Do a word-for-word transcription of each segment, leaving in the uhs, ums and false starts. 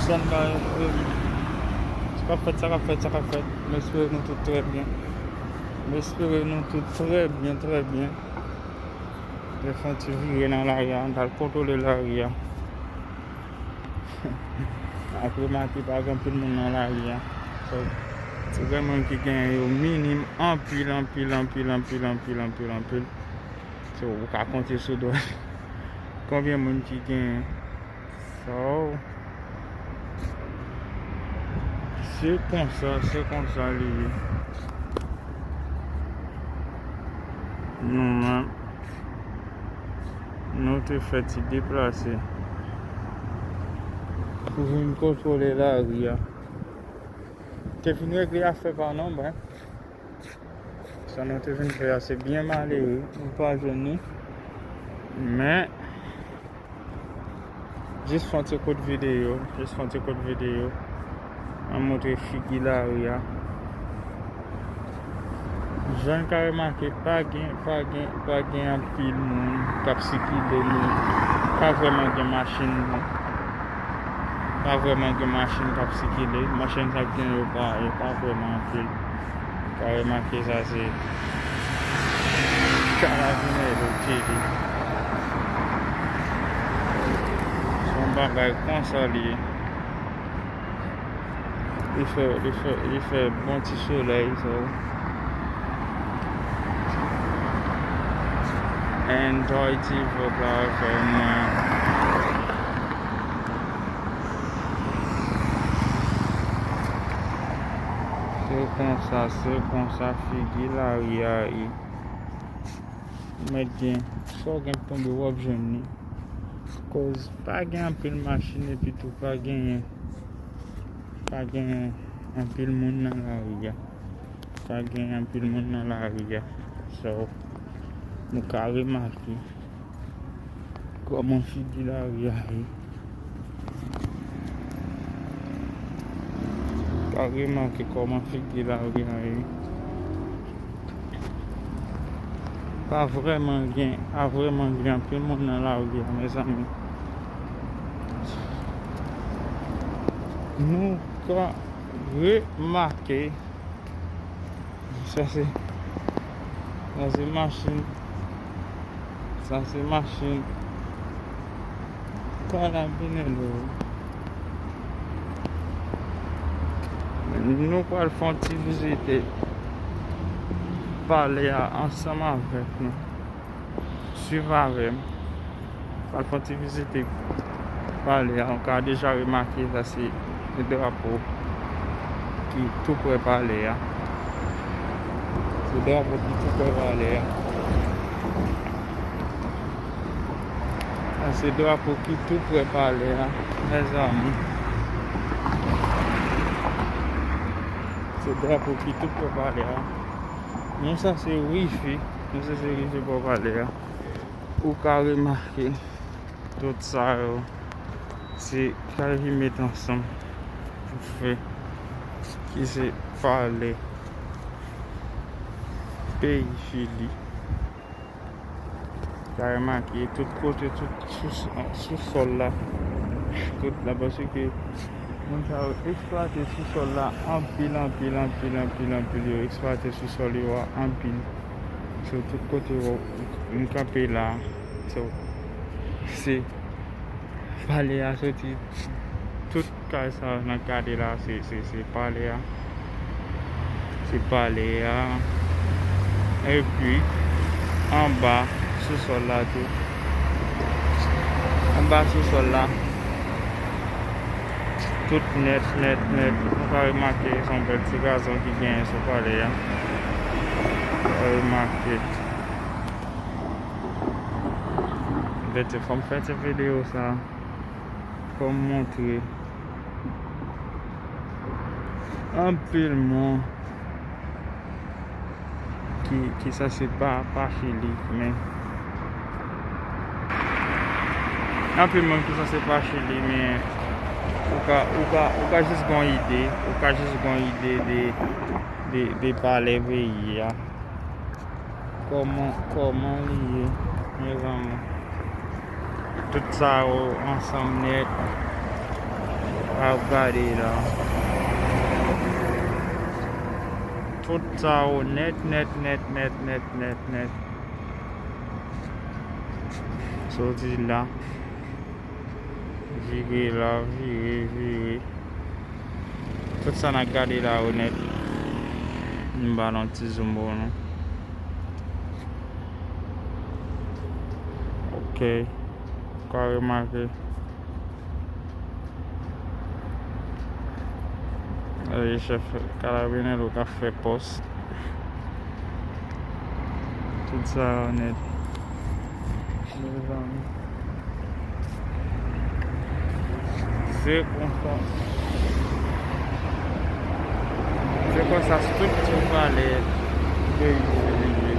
Jan bagay yo, sa k ap fèt, sa k ap fèt, sa k ap fèt. M espere nou tout trè byen. M espere nou tout trè byen, trè byen. Mwen fè yon ti vire nan lari a, m t al kontwole lari a. Ak remake pa gen anpil moun nan lari a. So, ti grenn moun ki genyen yo minim anpil, anpil, anpil. So, ou ka konte sou dwèt konbyen moun ki genyen. So, se konsa, se konsa li ye. Nou menm, nou te fè ti deplase pou vin kontwole lari a. Te vin regle afè pa nou, men sa nou te vin fè a, se byen malere, nou pa jwenn li. Men, jis fè yon ti kout videyo, jis fè yon ti kout videyo. Mwen montre figi lari a. Jan n ka remake, pa gen, pa gen, pa gen anpil moun k ap sikile, men pa vrèman gen machin non. Pa vrèman gen machin k ap sikile. Machin k ap gen yo pa, yo pa vrèman anpil. Ou ka remake sa se karabinè yo tire. Se yon bagay konsa li ye. Li fè, li fè, li fè bon ti solèy, so. Enjoy ti vlog la avè mwen. Se konsa, se konsa figi lari a ye. Ou mèt gen, sa w gen tonbe w ap jwenn li. Koz pa gen anpil machin epi tou pa gen, pa gen anpil moun nan lari a. Pa gen anpil moun nan lari a. So, nou ka remake kòman figi lari a ye. Ka remake kòman figi lari a ye. Pa vrèman gen, pa vrèman gen anpil moun nan lari a, mezanmi. Nou ka remake Sa se, sa se machin. Sa se machin. Karabinè yo. Nou pral fè yon ti vizite palè a ansanm avèk nou. Swiv avè m. Pral fè yon ti vizite palè a. Ou ka deja remake sa se drapo ki tou prè palè a. Se drapo ki tou prè palè a. Sa se drapo ki tou prè palè a, mezanmi. Se drapo ki tou prè palè a. Nou sa se wifi. Mwen se se rive bò palè a. Ou ka remake tout sa yo se kay ki met ansanm pou fè ki se palè peyi Chili. Ka remake tout kote, tout sou, sou sòl la, tout la, paske moun sa yo eksplwate sou sòl la anpil, anpil, anpil, anpil, anpil. Yo eksplwate sou sòl yo a anpil. So, tout kote w, m kanpe la. So, se palè a soti, tout kay sa yo n ap gade la, se, se, se palè a. Se palè a. Epi, anba, sou sòl la tou. Anba sou sòl la. Tout nèt, nèt, nèt. Nou ka remake se yon bèl ti gazon ki genyen sou palè a. Ou ka remake. Vètè, fò m fè ti videyo sa pou m montre anpil moun ki, ki sanse pa, pa Chili, men anpil moun ki sanse pa Chili, men ou ka, ou ka, ou ka jis gon ide, ou ka jis gon ide de, de, de palè peyi a. Kòman, kòman li ye, mezanmi? Tout sa yo ansanm nèt. Ap gade la. Tout sa yo nèt, nèt, nèt, nèt, nèt, nèt, nèt. Soti la. Vire la, vire, vire. Tout sa n ap gade la yo nèt. M ba nou ti zoom pou nou. Ok. Ou ka remake. Ey, chèf karabinye yo k ap fè pòs. Tout sa yo nèt. Mezanmi. Se konsa. Se konsa, strikti pale peyi sivilize.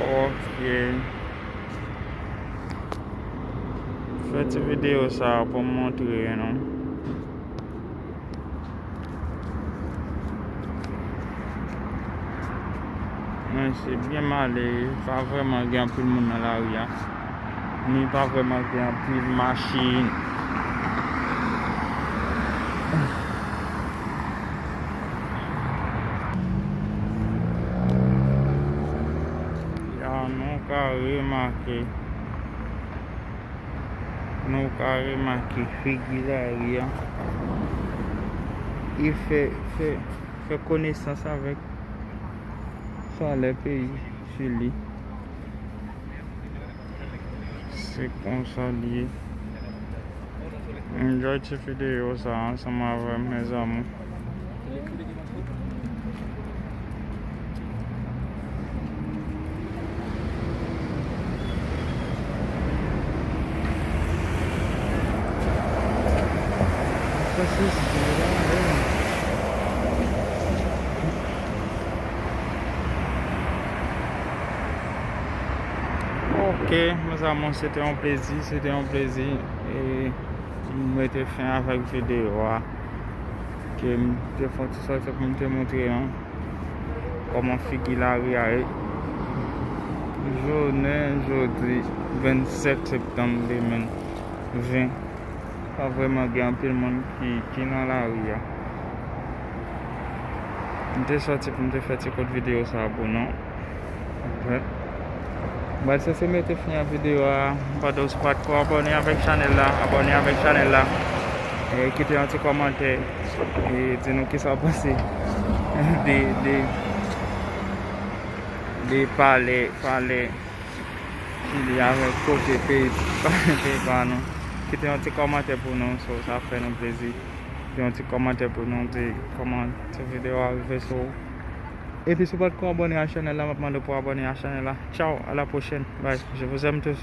Ok. Fè ti videyo sa a pou m montre nou. Men se byen male, pa vrèman gen anpil moun nan lari a. Ni pa vrèman gen anpil machin. Ya, nou ka remake. Nou ka remake figi lari a. E fè, fè, fè konesans avèk chalè peyi Chili. Se konsa l ye. Enjoy ti videyo sa ansanm avè m, mezanmi. Ok, mezanmi, se te yon plezi, se te yon plezi. E m mete fen avèk videyo a. Ke m te fè yon ti sòti pou m te montre nou kòman figi lari a ye. Jounen jodi, vennsèt septanm de mil ven, pa vrèman gen anpil moun ki, ki nan lari a. M te sòti pou m te fè ti kout videyo sa a pou nou. Mwen se se mete fen a videyo a. Pandan w si pa t ko abòne avèk chanèl la, abòne avèk chanèl la. E kite yon ti kòmantè. E di nou kisa w panse de, de, de pale, pale Chili avèk kote peyi, peyi pa nou. Kite yon ti kòmantè pou nou, so, sa fè nou plezi. Kite yon ti kòmantè pou nou, di kòman ti videyo a rive sou ou. Epi si w pa t ko abòne a chanèl la, m ap mande w pou w abòne a chanèl la. Ciao, à la prochaine. Bye. Je vous aime tous.